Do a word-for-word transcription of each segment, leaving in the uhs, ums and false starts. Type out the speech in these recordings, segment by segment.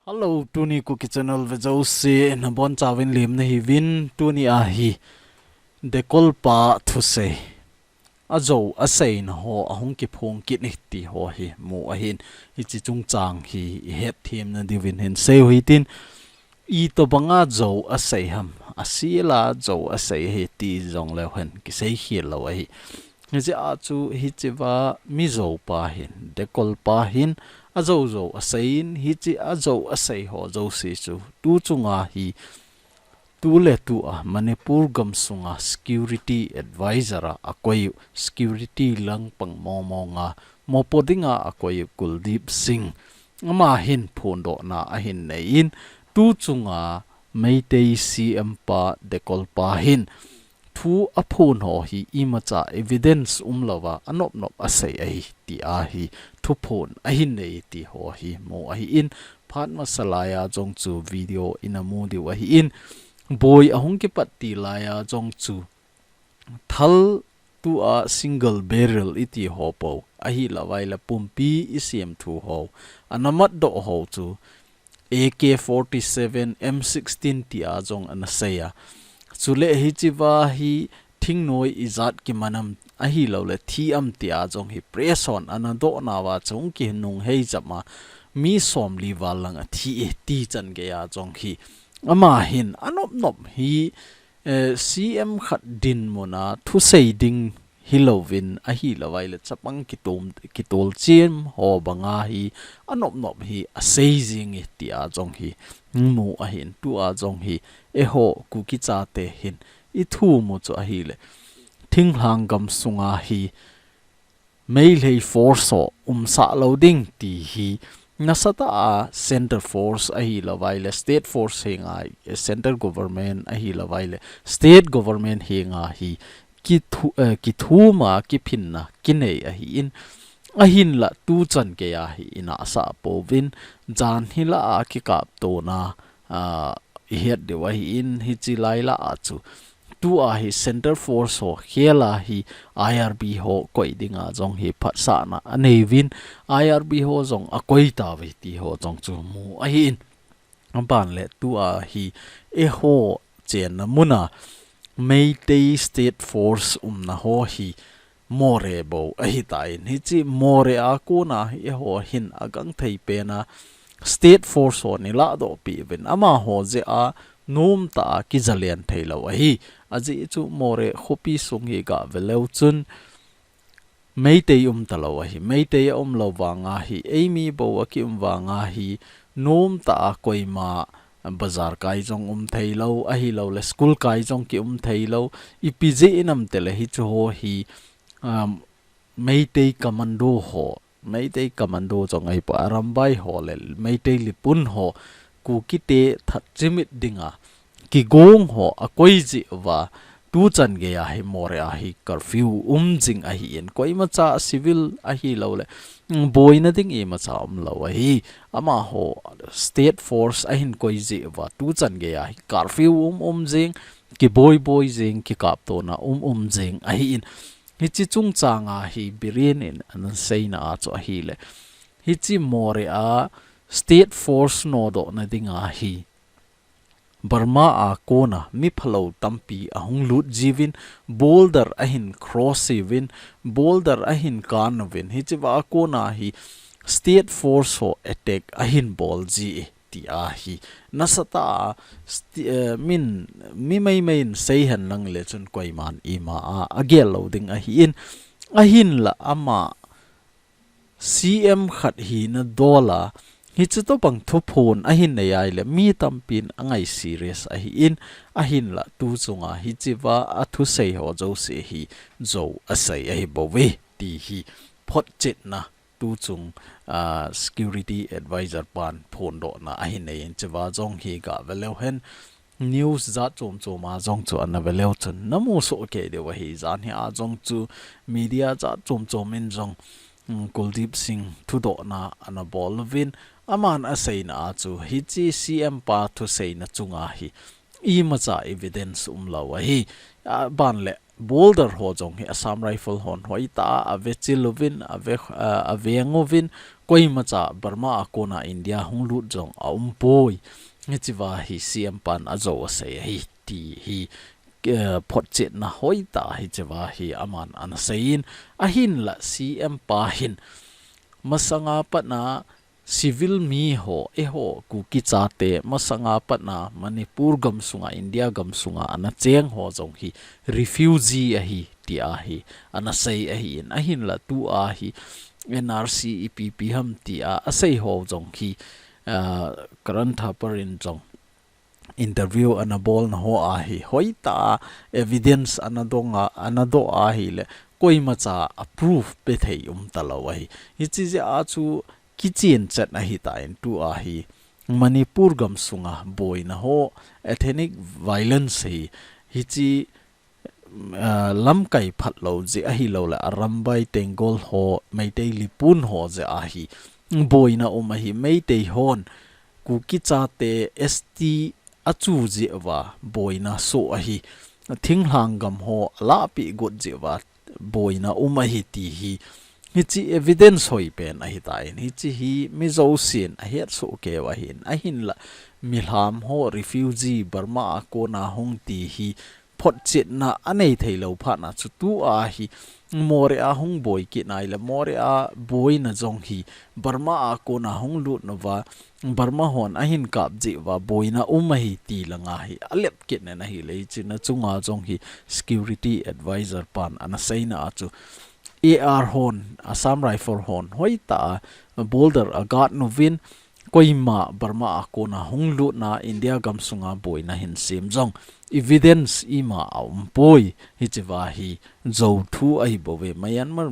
Hello, tuni Kuki Channel vejouse nabonchauvin lemna hiuvin, tuni ahi Dekolpa thusei. Ajou aseina ho ahung kiphong kit e ti ho hi mu ahin, hiche chungchang hi ihet themna diuvin hin seiu hitin, itobanga jou asei ham, asela jou asei ahi ti jongleu hen kisei khel lou ahi. Hijeh a chu hichea mi joupa hin, Dekolpa hin, ajou jou aseiyin, hiche ajou asei ho jouse chu, tu chunga hi, tuletua Manipur gamsunga security advisor a akoiyu, security langpang mongmonga mopo dinga akoiyu Kuldeep Singh, ama hin phondohna ahin neiyin, tu chunga Meitei C M pa Dekolpa hin thu aphon ho hi imacha evidence umlouva anopnop asei ahi, tia hi thuphon ahin nei ti ho hi mu ahin, phat masa laiya jong chu video ina mu diu ahin, boi ahung kipat til laiya jong chu thal tua single barrel iti ho pou, ahilouva ahile pumpi isem thu ho, ana matdoh ho chu A K forty-seven, M sixteen tia jong ana seiya. Chule hichea hi thingnoi ijat kiman am ahilouleh thi am tia jong hi press hon ana dohnauva chung kinunghei jama mi somli val lang athi e ti changeiya jong hi. Ama hin anopnop hi, eh, C M khat dinmuna thusei ding hilouvin ahilouva ahile chapang kitom, kitolchim ho banga hi anopnop hi asei jing e tia jong hi mu ahin, tua jong hi eiho Kuki chate hin ithumu chu ahile thinglhang gamsunga hi Meitei force ho umsah lou ding ti hi nasatah a center force ahilouva ahile state force henga, eh, center government ahilouva ahile state government henga hi kithu-, eh, kithuma kiphinna kinei ahin, ahinla tu changeiya hi ina sah pouvin, jan hilah a kikaptona, ah, ihet diu ahin, hiche lailah a chu tua hi center force ho khela hi I R B ho koi dinga jong hi phatsahna aneiuvin, I R B ho jong akoi tauve ti ho jong chu mu ahin. Aban le tua hi eiho chenna muna Meitei State Force umna ho hi Moreh bou ahitan, hiche Moreh a kona hi eiho hin agangthei pena State Force ho neiladoh peh uvin, amaho jeh a nomtah a kijalen theilou ahi. Ajeh chu Moreh khopi sung hi gaveleu chun Meitei umtalou ahi. Meitei aumlou vanga hi, eimi bou akium vanga hi, nomtah a koima bazar kai jong um theilou, ahilouleh school kai jong kium theilou, ipi jeh inam tile hiche ho hi, um, Meitei commando ho, Meitei commando jong ahipoi, Arambai ho le Meitei lipun ho, Kukite that chimit dinga kigong ho akoi jeh uva, tu changeiya hi Moreh a hi curfew um jing ahin, koimacha civil ahilouleh, mm, boina ding imacha umlou ahi. Amaho State Force ahin koi jeh uva, tu changeiya hi curfew um um jing, kiboi boi jing, kikaptona um um jing ahin. Hiche chungchanga hi Biren in ana seina a chu ahile, hiche Moreh a State Force nodohna dinga hi Burma a kona miphalou tampi ahung lut jiuvin, border ahin cross jiuvin, border ahin kan uvin, hichea kona hi State Force ho attack ahin bol ji e tia hi nasatah a sti-, eh, min, mi meimei in seihen lang le chun koiman ima a agel lou ding ahin, ahinla ama C M khat hina dola, hiche tobang thuphon ahin nei ahile mi tampin angai serious ahin, ahinla tu chunga hichea athusei ho jouse hi jou asei ahibouve ti hi photchetna tu chung, ah, security advisor pan phondohna ahin neiyin, chea jong hi gaveleu hen, news jat chom chom a jong chu ana veleu chun namu soh kei diu ahi. Jan hi a jong chu media jat chom chom in jong, mm, Kuldeep Singh thudohna ana bol uvin, aman aseina a chu hiche C M pa thuseina chunga hi imacha evidence umlou ahi. Aban le border ho jong hi Assam Rifle hon hoitah a avechil uvin, ave, ah, aveng uvin, koimacha Burma a kona India hung lut jong aumpoi. Hichea hi C M pan ajou asei ahi ti hi, eh, photchetna hoitah hichea hi aman anaseiyin, ahinla C M pa hin masanga patna civil mi ho, eiho Kuki chate masanga patna Manipur gamsunga, India gamsunga anacheng ho jong hi refugee ahi tia hi anasei ahin, ahinla tua hi N R C ipi ipi ham tia asei ho jong hi, ah, Karan Thapar in jong interview anabolna hoa hi hoitah evidence anadonga, anadoh ahile koimacha a proof pethei umtalou ahi. Hichea chu kichen chet ahitan tua hi Manipur gamsunga boina ho, ethnic violence hi, hiche, ah, lamkai phatlou jeh ahilouleh Arambai Tenggol ho, Meitei Lipun ho jeh ahi boina um ahi. Meitei hon Kuki chate S T achu jeh uva boina soh ahi. Thinglhang gam ho alahpeh got jeh uva boina um ahi ti hi, hiche evidence hoipen ahitan, hiche hi mijousen ahetsoh keu ahin, ahinla milham ho refugee Burma a kona hung ti hi photchetna anei theilou phatna chu tua hi Moreh a hung boi kit nahile Moreh a boina jong hi Burma a kona hung lut nauva Burma hon ahin kap jeh uva boina um ahi ti langa hi alep kit nen ahile, hiche na chunga jong hi security advisor pan anaseina a chu A R hon, Assam Rifle hon hoitah a border aguard uvin, koima Burma a kona hung lutna India gamsunga boina hinsem jong evidence ima aumpoi, hichea hi jou thu ahibouve. Myanmar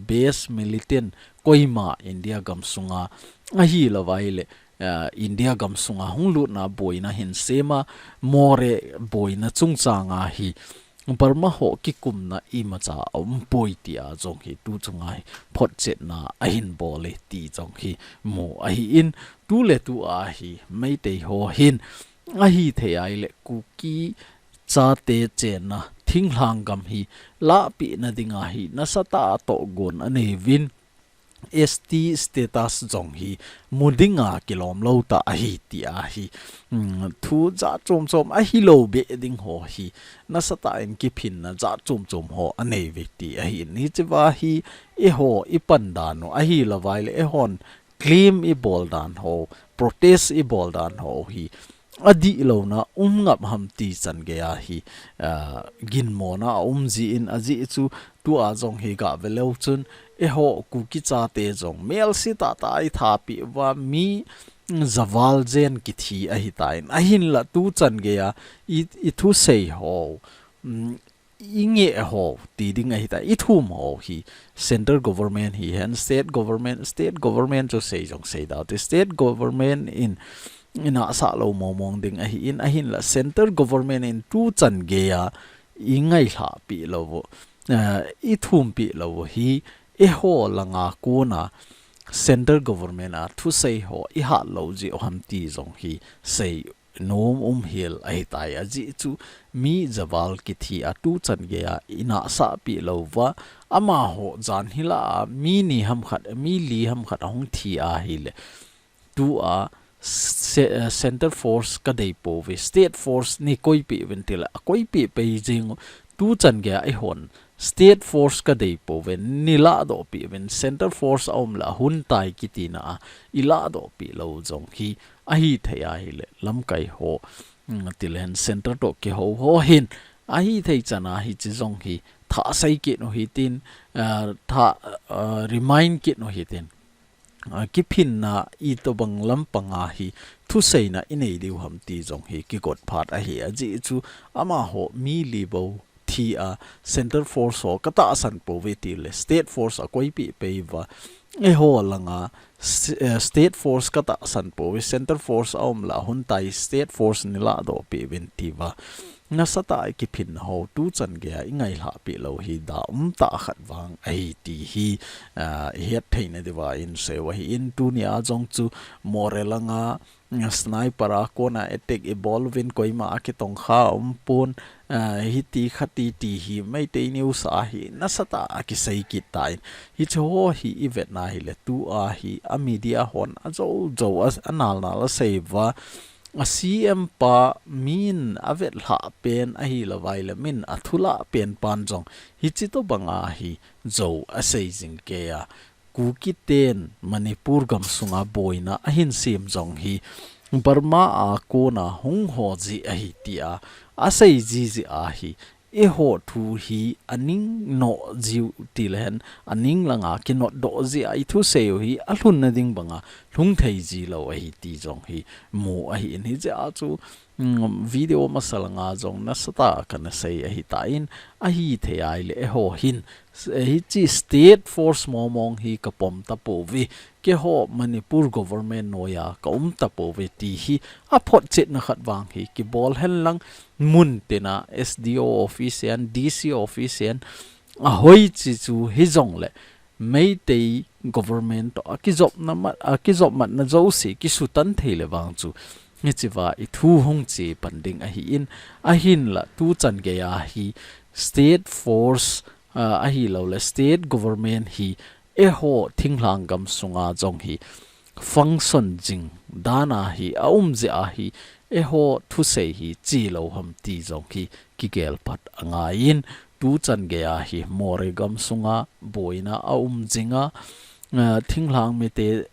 base militant koima India gamsunga ahilouva ahile, ah, India gamsunga hung lutna boina hinsema, Moreh boina chungchanga hi Burma ho kikumna imacha aumpoi tia jong hi tu chunga hi photchetna ahin bole ti jong hi mu ahin, tuletua hi Meitei ho hin ahithei ahile Kuki chate chenna thinglhang gam hi lahpehna dinga hi nasatah a tohgon aneiyuvin, S T status jong hi mu dinga kilomlou tah ahi tia hi, um, thu jat chom chom ahilou beh ding ho hi nasatah in kiphinna jat chom chom ho aneiyuve ti ahin, hichea hi eiho ipan dan u ahilouva ahile eihon claim ibol dan ho, protest ibol dan ho hi adihlouna um ngap ham ti chan geiya hi, ah, ginmona aum jin, ajeh chu tua jong hi gave leu chun eiho Kuki chate jong melse tahtah a ithapeh uva mi javal jen kithi ahitan, ahinla tu chan geiya i, ithusei ho, um, ingeh ho ti ding ahitai, ithum ho hi central government hihen, state government, state government chu sei jong sei dau te, state government in inahsah lou mong mong ding ahin, ahinla central government in tu chan geiya ingailhah peh lou u, eh, ithumpeh lou u hi eiho langa kona central government a thusei ho ihat lou jeh u ham ti jong hi sei nom um hel ahitai, ajeh chu mi javal kithi a tu chan geiya inahsah peh lou uva, amaho jan hilah a mi ni ham khat, mi li ham khat ahung thi ahile tua ce-, eh, center force kadei pouve, state force neikoipeh uvin tile akoipeh pei jeng u, tu chan geiya eihon state force kadei pouve, neiladoh peh uvin, center force aum le ahuntai kitina a iladoh peh lou jong hi ahithei ahile lamkai ho, mm, tilen center toh kihou ho hin ahithei chan a hiche jong hi thah sei kit u hitin, ah, thah, ah, remind kit u hitin, ah, kiphinna itobang lampanga hi thuseina inei diu ham ti jong hi kigot phat ahi, ajeh chu amaho mi li bou thi a, center force ho katahsan pouve tile state force akoipeh pei uva, eiho langa s-, eh, state force katahsan pouve, center force aum le ahuntai, state force neiladoh peh uvin ti uva, nasatah a i kiphin ho tuchan geiya i ngailhah peh lou hi da umtah khat vang ahi ti hi, ah, i het theina diuva in seiu ahin, tunia jong chu Moreh langa, mm, sniper a kona attack i bol uvin koima a kitongkha umpon, ah, hiti khati ti hi Meitei News a hi nasatah a kisei kit tan. Hiche ho hi i vetna hile tua hi a media hon ajo jo a, anal nal a seiuva, a C M pa min a vetlhah pen ahilouva ile min a thulah pen pan jong hiche tobanga hi jo a sei jing keiya. Kuki ten Manipur gamsunga boina ahin sem jong hi Burma a kona hung ho ji ahi tia a sei ji ji ahi. Eiho thu hi aning noh jiu tile hen, aning langa kinot doh jia i thusei u hi alhunna ding banga lhung thei ji lou ahi ti jong hi mu ahin, hijeh a chu, mm, video masa langa jong nasatah a kana sei ahi tan, ahi thei a ile eiho hin, s-, hiche state force mong mong hi ka pom tapouve, keiho Manipur government noiya ka um tapouve ti hi a photchetna khat vang hi kibol hen lang, mun tina S D O office in, D C office in, a hoiche chu hijongle Meitei government to a kijopna mat, a kijop matna jouse kisutan thei le vang chu hichea i thu hung che pan ding ahin, ahinla tuchan geiya hi state force, ah, ahilouleh state government hi eiho thinglhang gamsunga jong hi function jing dan a hi a um jeh a hi eiho thusei hi che lou ham ti jong hi kigel phat angaiyin, tuchan geiya hi Moreh gamsunga boina a um jinga, ah, thinglhang mite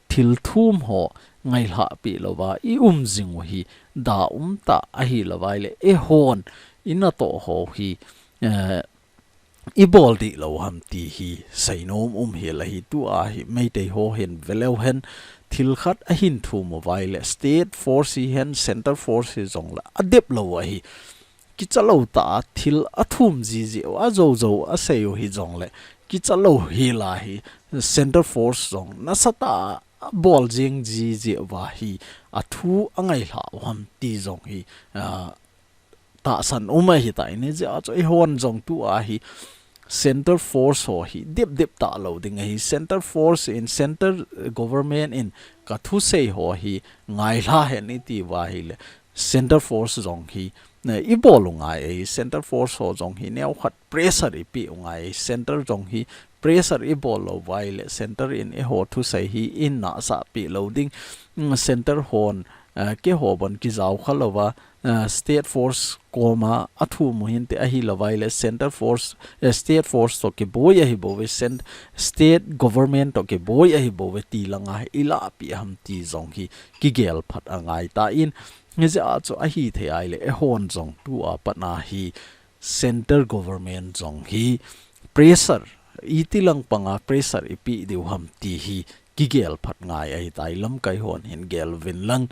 thil thum ho ngailhah peh louva i um jing u hi da umtah ahilouva ile eihon i natoh ho hi, eh, i bol dih lou ham ti hi seinom um hel ahi. Tua hi Meitei ho hin veleu hen, thil khat ahin thum uva ile state force hihen, center force hijongle adep lou ahi. Kicha lou tah a thil athum jiji u, ajo jo asei u hijongle kicha lou hel a hi center force jong nasatah a bol jing jiji uva hi a thu angailhah u ham ti jong hi, ah, tahsan um ahitai. Hijeh a chu eihon jong tua hi center force ho hi dep dep talou ding ahi. Center force in, center government in ka thusei ho hi ngailha hen i ti uva ahile center force jong hi, eh, i bol u ngai ahi. Center force ho jong hi neokhat pressure i peh u ngai ahi. Center jong hi pressure i bol lou uva ahile center in eiho thusei hi i nahsah peh lou ding. Mm, center hon, eh, keiho bon kijao kha louva, eh, state force koma athum u hinte, ahilouva ile center force, eh, state force to kiboi ahi bouve, cent-, state government to kiboi ahi bouve ti langa i lahpeh ham ti jong hi kigel phat angai tan, hijeh a chu ahi thei a ile eihon jong tua pat a hi center government jong hi pressure, iti lang panga pressure i peh diu ham ti hi kigel phat ngai ahitai. Lamkai hon hin gel uvin lang,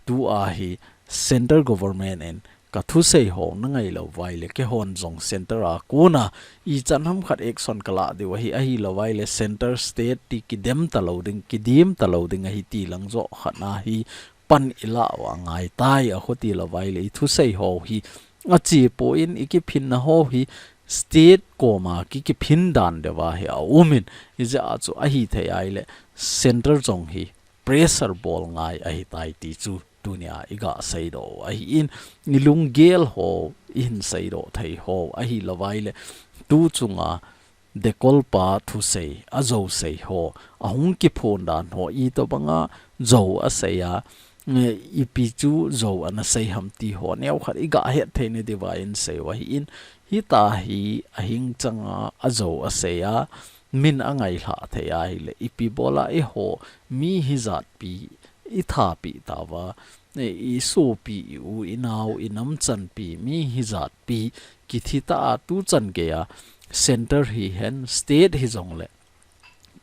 tua hi center government in ka thusei ho na ngai lou uva ile keihon jong center a kona ichan ham khat action ka lah diu ahi, ahilouva ile center state ti kidem talou ding, kidim talou ding ahi ti lang joh khat a hi pan i lah u angaitai. Akhuti louva ile i thusei ho hi ache poi, i kiphinna ho hi state koma ki, kiphin dan deuva hi a um in, hijeh a chu ahi thei a ile center jong hi pressure bol ngai ahitai ti chu tunia i ga seidoh u ahin, i lunggel ho i hin seidoh thei ho ahilouva ile tu chunga Dekol pa thusei, ajo sei ho, ahung kiphon dan ho itobanga jo asei a, eh, ipi chu jo ana sei ham ti ho neokhat i ga het theina diuva in sei u ahin, hitia hi ahing changa ajo asei a, min angailhah thei a ahile, ipi bola eiho mi hijatpi i thapeh tauva, eh, i sopi, i u, i nao, i namchanpi, mi hijatpi, kithi ta a tuchan geiya center hihen, state hijongle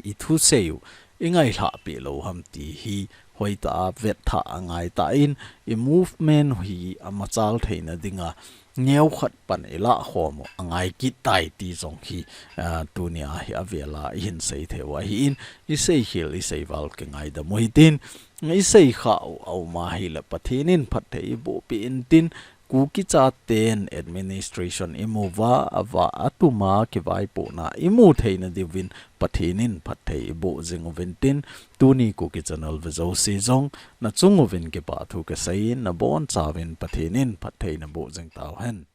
i thusei u i ngailhah peh lou ham ti hi hoitah a vetthah angai tan, i movement hi amachal theina dinga neokhat pan i lahkhom u angai kit tai ti jong hi, ah, tunia hi avela i hin sei thei u ahin, i seikhel i seival kingaidam u hitin, i seikhah u a um a ahile Pathen in phatthei eiboh peh intin, Kuki chaten administration imu uva, ava atuma kivaipohna imu theina diuvin Pathen in phatthei iboh jing uvin tin, tuni Kuki Channel vejouse jong nachung uvin kipathu kasei in, nabonchauvin Pathen in phatthei naboh jing tauhen.